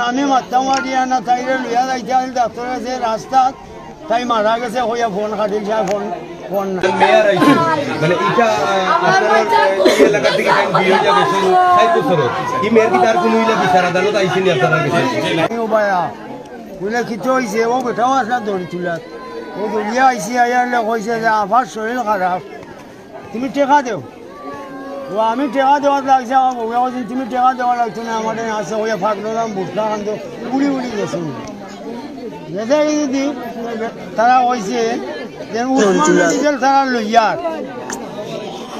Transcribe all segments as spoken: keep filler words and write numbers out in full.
আমি মারতাম পারি না, তাইরে লইয়া যাইতে আছিল ডাক্তার কাছে রাস্তাত, তাই মারা গেছে কইয়া ফোন কাটিল, সাহেব ফোন, ফোন নাই। মেয়ার আইছে, মানে, ইটা, আহ, আপনারা, আহ, এই এলাকা থেকে তাই বিয়ে হয়ে যাবে, শুধু ষাট বছর। এই মেয়ের কি তার কোনো ইলা বিচার আদালত আইসেনি আপনার কাছে? ও ভাইয়া, বুলে কিতা হইছে? ও বেটাও আসলা দড়ি তুলাত। ও দড়িয়া আইসি, আইয়া কইছে যে, "আফার শরীর খারাপ, তুমি টেকা দেও।" ও আমি টেকা দেওয়াত লাগছে, আমার বউয়ে কইছে, "তুমি টেকা দেওয়া লাগতো না, আমার এখানে আছে, ওই ফাঁকলো দাম বুঝতে খান তো উড়ি উড়ি গেছে।" গেছে কি যদি তারা কইছে যে উসমান মানিকের তারা লইয়ার।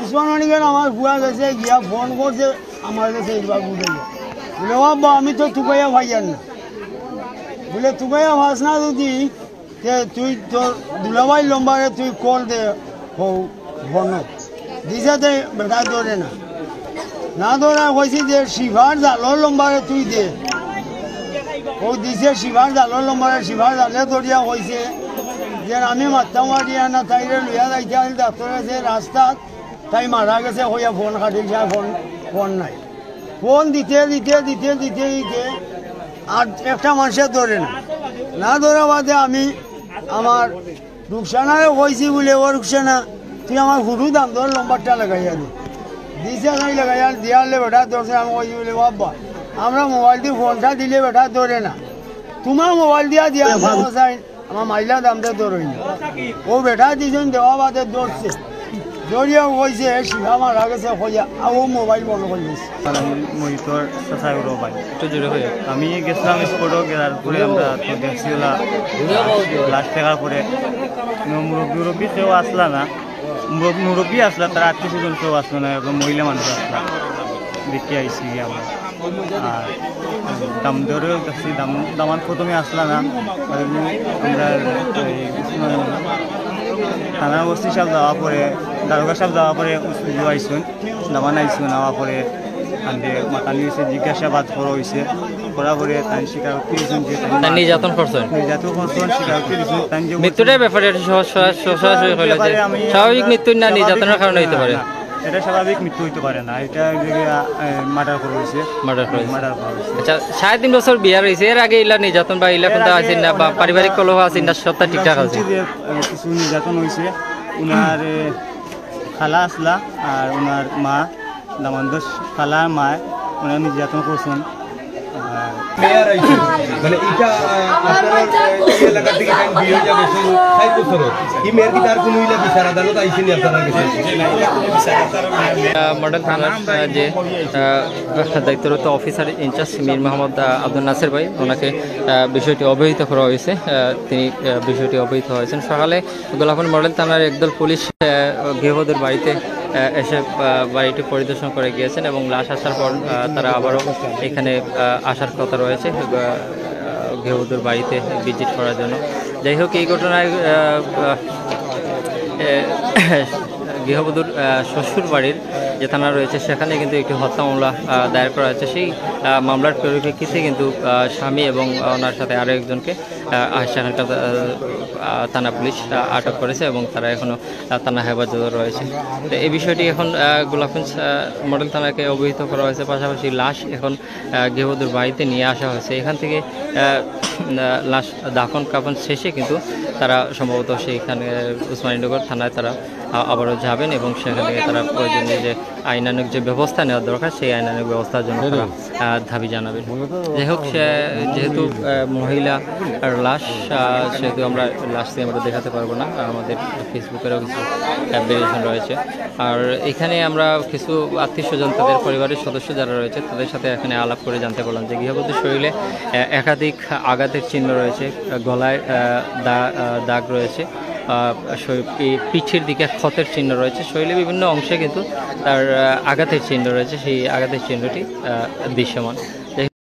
উসমান মানিকের আমার ফুয়া গেছে গিয়া ফোন করছে, আমার গেছে এইবার বুঝে গেছে। বলে, "ও আব্বা, আমি তো তুকাইয়া পাইয়ার না।" বলে, "তুকাইয়া পাস না যদি, তে তুই তোর দুলাভাইর নম্বরে তুই কল দে, হো, ফোন।" দিছে তে বেটা ধরে না। না ধরা কইছি যে শিফার জালর নম্বরে তুই দে। ও দিছে শিফার জালর নম্বরে, শিফার জালে ধরিয়া কইছে যে আমি মারতাম পারি না, তাইরে লইয়া যাইতে আছিল ডাক্তার কাছে রাস্তাত, তাই মারা গেছে কইয়া ফোন কাটিল, সাহেব ফোন, ফোন নাই। ফোন দিতে, দিতে, দিতে, দিতে, দিতে, আর একটা মানুষে ধরে না। না ধরা বাদে আমি আমার রুকসানারে কইছি বলে, "ও রুকসানা, তুই আমার হুরু দাম ধর নম্বরটা লাগাইয়া দে।" দিছে নাই লাগাইয়া, দিয়ালে বেটা ধরছে, আমি কইছি বলে, "ও আব্বা, আমরা মোবাইল দি ফোনটা দিলে বেটা ধরে না, তোমার মোবাইল দিয়া দিয়া ভালো চাই।" আমার মাইলা দাম দে ধরই না। ও বেটা দিছইন দেওয়া বাদে ধরছে। ধরিয়া কইছে, "শিফা মারা গেছে" কইয়া, আর ও মোবাইল বন্ধ করি দিছে। আমি মহিতর চাচাই ওর ভাই। একটু জোরে কইও। আমি গেছিলাম স্পটও, গেলার পরে আমরা তো দেখছি ওলা লাশ দেখার পরে কোনো মুরব্বী উরব্বী কেউ আসলা না, মুরব-, মুরব্বী আসলা, তার আত্মীয় স্বজন কেউ আসলো না, একজন মহিলা মানুষ আসলা, দেখে আইছি গিয়া আমরা। আর দাম দরেও দেখছি, দাম, দামান প্রথমে আসলা না। আর এমনি আমরা এই, উম, থানার ওসি সাহেব যাওয়া পরে, দারোগা সাহেব যাওয়া পরে উস-, উজু আইসুন, দামান আইসুন, আওয়া পরে আনতে মাতানি হইছে, জিজ্ঞাসাবাদ করা হইছে, করা পরে তাই স্বীকারোক্তি দিয়েছেন যে তাই তাই নির্যাতন করছেন? নির্যাতন করছেন, স্বীকারোক্তি দিয়েছেন। তাই যে মৃত্যুটার ব্যাপারে একটু সহজ, সহজ, সহজ, সহজ হয়ে কইলে যে ব্যাপারে আমি স্বাভাবিক মৃত্যু না স্বাভাবিক নির্যাতনের কারণে মৃত্যু হইতে না, পারে? না। এটা স্বাভাবিক মৃত্যু হইতে পারে না, এটা যে, আহ, মার্ডার করা হয়েছে। মার্ডার করা হয়েছে। মার্ডার করা হয়েছে। আচ্ছা, সাড়ে তিন বছর বিয়া রয়েছে, এর আগে ইলা নির্যাতন বা ইলা এর কোনটা আগে আছে না, বা ওনার পারিবারিক আমরা, কলহ আছে না, সবটা আমরা ঠিকঠাক আছে? শুনছি যে, আহ, কিছু নির্যাতন হয়েছে। ওনার, আহ, খালা আসলা আর ওনার মা, দামান্দর খালা আর মায় ওনার নির্যাতন করছেন। আহ, মেয়ার আইছে, মানে, এটা, আহ, আপনারা, আহ, এই এলাকা থেকে তাই বিয়ে হয়ে যাবে, শুধু ষাট বছর। এই মেয়ের কি তার কোনো ইলা বিচার আদালত আইসেনি আপনার কাছে? আহ, মডেল থানার, আহ, যে, আহ, দায়িত্বরত অফিসার ইনচার্জ মীর মোহাম্মদ, আহ, আব্দুল নাসির ভাই, ওনাকে, আহ, বিষয়টি অবহিত করা হয়েছে। আহ, তিনি, আহ, বিষয়টি অবহিত হয়েছেন। সকালে গোলাপন মডেল থানার একদল পুলিশ, আহ, গৃহবধূর বাড়িতে, আহ, এসে, আহ, বাড়িটি পরিদর্শন করে গিয়েছেন এবং লাশ আসার পর, আহ, তারা আবারও এখানে, আহ, আসার কথা রয়েছে, আহ, গৃহবধূর বাড়িতে ভিজিট করার জন্য। যাই হোক, এই ঘটনায়, আহ, আহ, এ, গৃহবধূর, আহ, শ্বশুর বাড়ির যে থানা রয়েছে, সেখানে কিন্তু একটি হত্যা মামলা, আহ, দায়ের করা হয়েছে। সেই, আহ, মামলার পরিপ্রেক্ষিতে কিন্তু, আহ, স্বামী এবং ওনার সাথে আরও একজনকে, আহ, আহ, সেখানকার, আহ, আহ, থানা পুলিশ, আহ, আটক করেছে এবং তারা এখনও, আহ, থানা হেফাজতে রয়েছে। তো এই বিষয়টি এখন, আহ, গোলাপগঞ্জ, আহ, মডেল থানাকে অবহিত করা হয়েছে। পাশাপাশি লাশ এখন, আহ, গৃহবধূর বাড়িতে নিয়ে আসা হয়েছে। এখান থেকে, আহ, আহ, লাশ দাফন কাফন শেষে কিন্তু তারা সম্ভবত সেইখানে উসমানীনগর থানায় তারা, আহ, আবারও যাবেন এবং সেখান থেকে তারা প্রয়োজনীয় যে আইনানুগ যে ব্যবস্থা নেওয়া দরকার, সেই আইনানুগ ব্যবস্থার জন্য তারা, আহ, দাবি জানাবেন। যাই হোক, সে, যেহেতু, আহ, মহিলার লাশ, আহ, সেহেতু আমরা লাশ দিয়ে আমরা দেখাতে পারবো না। আমাদের ফেসবুকেরও কিছু অ্যাপ্লিকেশন রয়েছে। আর এখানে আমরা কিছু আত্মীয় স্বজন, তাদের পরিবারের সদস্য যারা রয়েছে, তাদের সাথে এখানে আলাপ করে জানতে পারলাম যে গৃহবধূর শরীরে, আহ, একাধিক আঘাতের চিহ্ন রয়েছে, আহ, গলায়, আহ, দা-, আহ, দাগ রয়েছে, আহ, শরীর, এই পিঠের দিকে ক্ষতের চিহ্ন রয়েছে, শরীরে বিভিন্ন অংশে কিন্তু তার, আহ, আঘাতের চিহ্ন রয়েছে, সেই আঘাতের চিহ্নটি, আহ, দৃশ্যমান।